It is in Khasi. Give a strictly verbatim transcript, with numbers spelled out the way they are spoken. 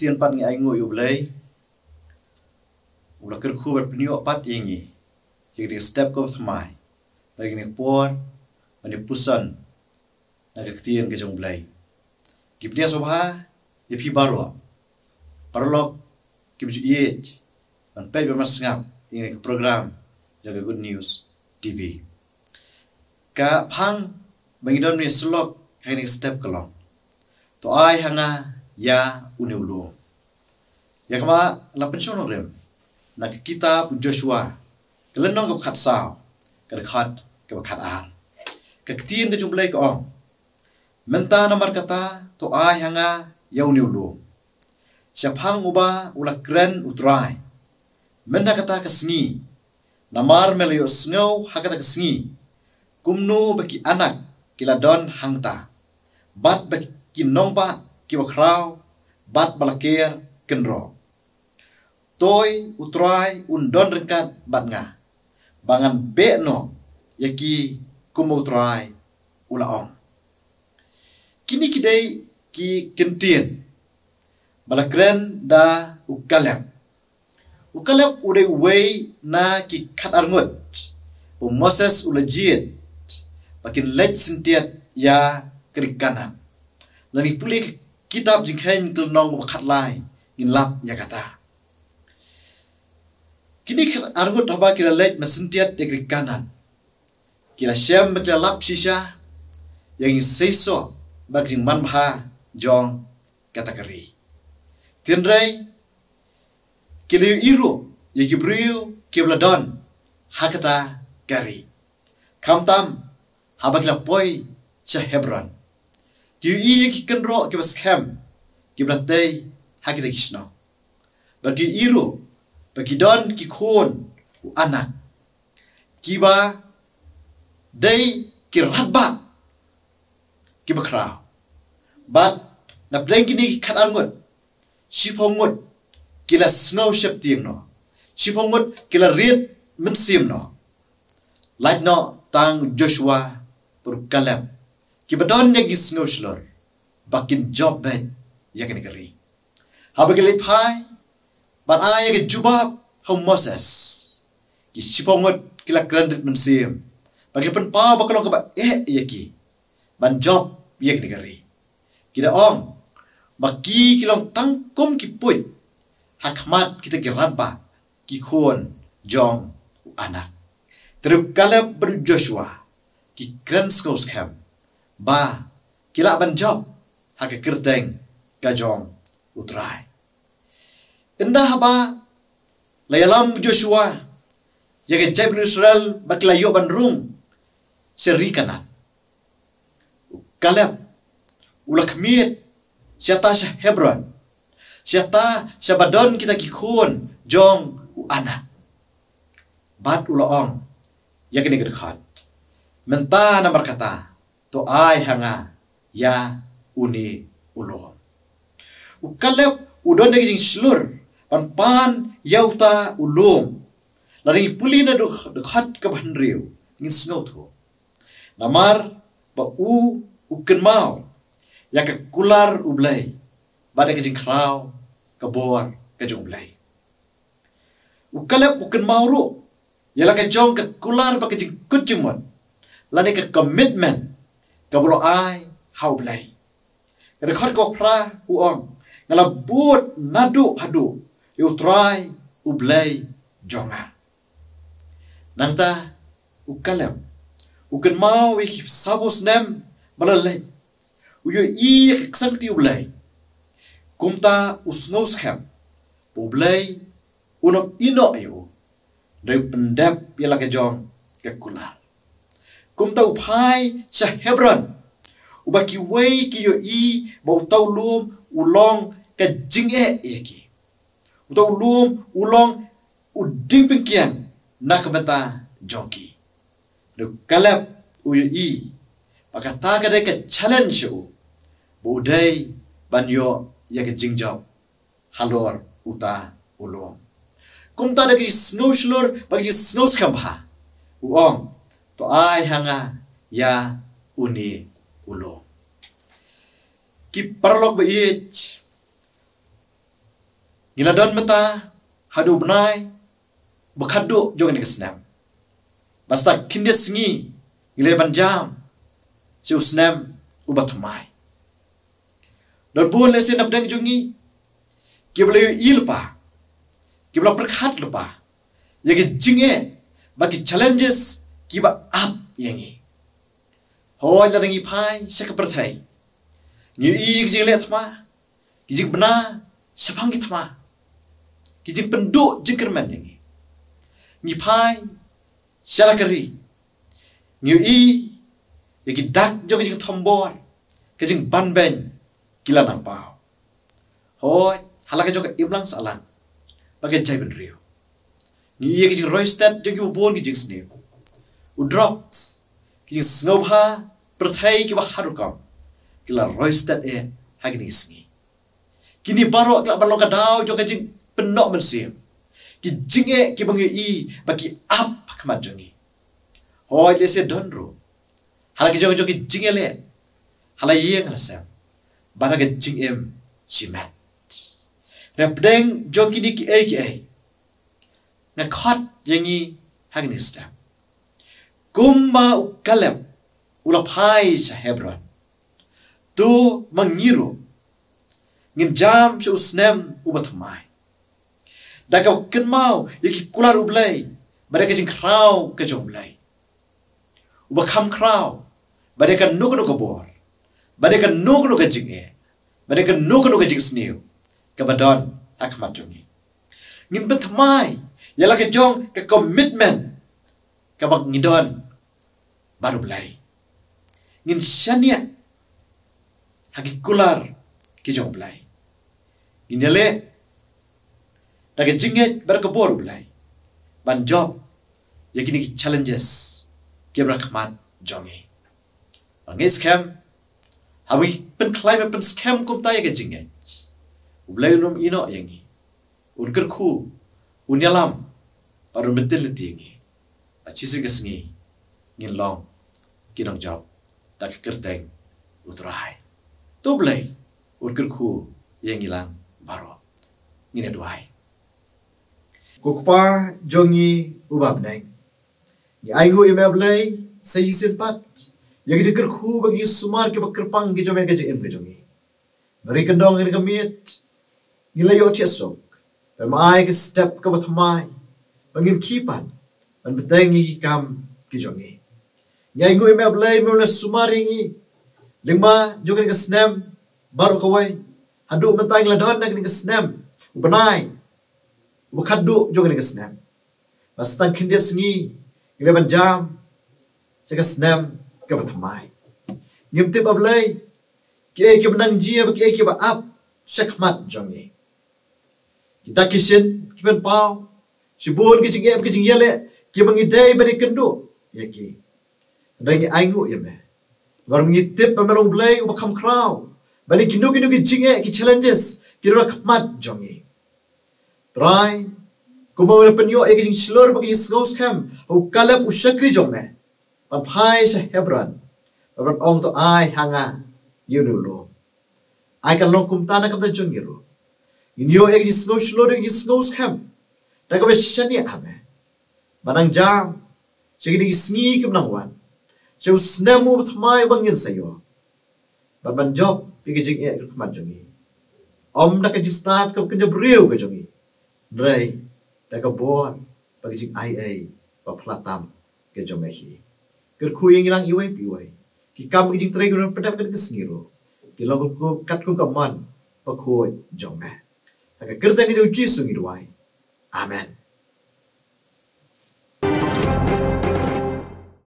Sien pat ngi ai nguh ïa U Blei, u la kyrkhu bad pynïoh pat ïa ngi ïa kane ka step kaba thymmai, bad ïa kane ka por ban ïa puson na ka ktien ka jong U Blei. Ki pdiang sngewbha ïa phi baroh, paralok kiba ju ïeit, ban peit bad ban sngap ïa kane ka program jong ka Good News T V. Ka phang ba ngi don ban ïa syllok ha kane ka step ka long: To ai ha nga ïa une u lum. Ïa kaba la pynshong nongrim na ka kitab u Joshua, ka lynnong kaba khatsaw, ka dkhot kaba khatar. Ka ktien ka jong U Blei ka ong: Mynta namar kata, to ai ha nga ïa une u lum, shaphang uba u la kren U Trai. Mynta kata ka sngi, namar me la ïohsngew ha kata ka sngi kumno ba ki Anak ki la don hangta, bad ba ki nongbah kiba khraw bad ba la ker kynroh. Toi U Trai un don ryngkat bad nga, ba ngan beh noh ïa ki, kumba U Trai u la ong. Kine ki dei ki kyntien ba la kren da u Kaleb. U Kaleb u dei uwei na ki khatar ngut ba u Moses u la jied ba kin leit syntiat ïa ka ri Kanaan. Lada ngi pule ka kitab Jingkheiñ ka lynnong ba khatlai, ngin lap ïa kata. Kine ki khatar ngut haba ki la leit ban syntiat ïa ka ri Kanaan, ki la shem bad ki la lap shisha ïa ka jingseisoh bad ka jingmanbha jong kata ka ri. Hynrei ki la ïohi ruh ïa ki briew kiba la don ha kata ka ri. Khamtam haba ki la poi sha Hebron, ki ïohi ïa ki kynroh kiba skhem kiba la tei ha kita ki shnong. Bad ki ïohi ruh ba ki don ki khun u Anak kiba dei ki radbah kiba khraw. Bad na pdeng kine ki khatar ngut, shiphew ngut ki la sngew sheptieng noh, shiphew ngut ki la rit mynsiem noh. Lait noh tang u Joshua bad u Kaleb, kiba don ïa ka jingsngew shlur ba kin jop beit ïa kane ka ri. Haba ki leit phai ban ai ïa ka jubab ha u Moses, ki shiphew ngut ki la kren rit mynsiem bad ki la pynpaw ba ka long kaba eh ïa ki ban jop ïa kane ka ri. Ki da ong ba ki, ki long tang kum ki puit ha khmat kita ki radbah, ki khun jong u Anak. Hynrei u Kaleb bad u Joshua ki kren sngewskhem ba ki lah ban jop ha ka kyrteng ka jong u Trai. Ynda haba la ïalam u Joshua ïa ka jaitbynriew Israel bad ki la ïoh ban rung sha ri Kanaan, u Kaleb u la khmied shata sha Hebron, shata shaba don kita ki khun jong u Anak. Bad u la ong ïa kane ka dkhot: Mynta namar kata, to ai ha nga ïa une u lum. U Kaleb u don ïa ka jingshlur ban pan ïa uta u lum. Lada ngi pule na dkhot kaba hynriew, ngin sngewthuh. Namar ba u, u kynmaw ïa ka kular U Blei bad ïa ka jingkhraw ka bor ka jong U Blei. U Kaleb u kynmaw ruh ïa la ka jong ka kular bad ka jingkut jingmut, lane ka commitment kaba u la ai ha U Blei. Ka dkhot kaba phra u ong: Nga la bud naduh haduh ïa U Trai U Blei jong nga. Nangta u Kaleb u kynmaw ïa ki sawphew snem ba la leit, u ïohi ïa ka ksangkti U Blei. Kumta u sngewskhem ba U Blei un ym ïehnoh ïa u, hynrei u pyndep ïa la ka jong ka kular. Kumta u phai sha Hebron, uba kiwei ki ïohi ba uta u lum u long ka jingeh ïa ki. Uta u lum u long u diengpyngkiang na ka bynta jong ki. Hynrei u Kaleb u ïohi ba kata ka dei ka challenge sha u, ba u dei ban ïoh ïa ka jingjop halor uta u lum. Kumta da ka jingsngew shlur bad ka jingsngew skhem bha, u ong: To ai ha nga ïa une u lum. Ki paralok ba ïeit, Ngi la don mynta haduh u bnai uba khatduh jong kane ka snem. Bad sa khyndiat sngi ngi la ban jam sha u snem uba thymmai. Don bun lehse na pdeng jong ngi kiba la ïohi lypa, kiba la pyrkhat lypa ïa ki jingeh bad ki challenges kiba ap ïa ngi. Hooid, lada ngi phai sha ka pyrthei, ngi ïohi ki jingleh thma, ki jingbna shaphang ki thma, ki jingpynduh jingkyrmen ïa ngi. Ngi phai sha la ka ri, ngi ïohi ïa ki dak jong ki jingthombor, ki jingbanbeiñ ki la nang paw. Hooid, ha la ka jong ka imlang sahlang bad ka jaitbynriew, ngi ïohi ïa ki jingroi stet jong kiba bun ki jingsniew. U drugs, ki jingsngewbha pyrthei kiba ha rukom, ki la roi stet eh ha kine ki sngi. Kine baroh ki la ban long ka daw jong ka jingpynnoh mynsiem, ki jingeh kiba ngi ïohi ba ki ap ha khmat jong ngi. Hooid, lehse don ruh ha la ki jong jong ki jingïaleh ha la ïing ha la sem bad ha ka jingim shimet. Na pdeng jong kine kiei kiei, nga khot ïa ngi ha kane ka step, kumba u Kaleb u la phai sha Hebron, to ma ngi ruh ngin jam sha u snem uba thymmai da kaba kynmaw ïa ki kular U Blei bad ïa ka jingkhraw ka jong U Blei, uba kham khraw bad ïa kano kano ka bor, bad ïa kano kano ka jingeh, bad ïa kano kano ka jingsniew kaba don ha khmat jong ngi. Ngin pynthymmai ïa la ka jong ka commitment kaba ngi don bad U Blei. Ngin shaniah ha ki kular ki jong U Blei. Ngin ïaleh da ka jingngeit bad ka bor U Blei ban jop ïa kine ki challenges kiba na khmat jong ngi. Ba ngeit skhem, haba ngi pynkhlaiñ bad pynskhem kumta ïa ka jingngeit, U Blei un ym ïehnoh ïa ngi, un kyrkhu, un ïalam bad un btin lynti ïa ngi. Bad shisien ka sngi ngin long ki nongjop da ka kyrteng U Trai. To U Blei un kyrkhu ïa ngi lang baroh. Ngin ïa duwai. Ko Kpa jong ngi uba ha bneng, ngi ainguh ïa me Blei sa shisien pat ïa ki jingkyrkhu bad ki jingsumar kiba kyrpang ki jong me ha ka jingim ka jong ngi. Hynrei kyndong kane ka miet ngi la ïohthiah suk ba me ai ka step kaba thymmai ba ngin khie pat ban bteng ïa ki kam ki jong ngi. Ngi ainguh ïa me Blei, me la sumar ïa ngi lyngba jong kane ka snem baroh kawei, haduh mynta ngi la don ha kane ka snem, u bnai uba khatduh jong kane ka snem. Bad sa tang khyndiat sngi ngi la ban jam sha ka snem kaba thymmai. Ngim tip, A Blei, kiei kiba nang jia bad kiei kiba ap sha khmat jong ngi. Ki dak ki shin ki pynpaw, shibun ki jingeh bad ki jingïaleh kiba ngi dei ban ïakynduh ïa ki. Hynrei ngi ainguh ïa me namar ngi tip ba me long U Blei uba kham khraw ban ïa kino kino ki jingeh, ki challenges kiba na khmat jong ngi. Trai, kumba me la pynïoh ïa ka jingshlur bad ka jingsngewskhem ha u Kaleb u shakri jong me ban phai sha Hebron bad ban ong, to ai ha nga ïa une u lum. Ai kan long kumta na ka bynta jong ngi ruh. Ngin ïoh ïa ka jingsngewshlur, ïa ka jingsngewskhem da kaba shaniah ha me ban nang jam sha kine ki sngi kiba nang wan, sha u snem uba thymmai uba ngin sa ïoh, bad ban jop ïa ki jingeh kiba ha khmat jong ngi, ym da ka jingstad kaba kynja briew ka jong ngi, hynrei da ka bor bad ka jingaiei ba phylla tam ka jong me hi. Kyrkhu ïa ngi lang iwei pa iwei, ki kam, ki jingtrei kiba nang pyndep ha kane ka sngi ruh, kin long katkum ka mon bakhuid jong me. Ha ka kyrteng ka jong U Jisu ngi duwai. Amen.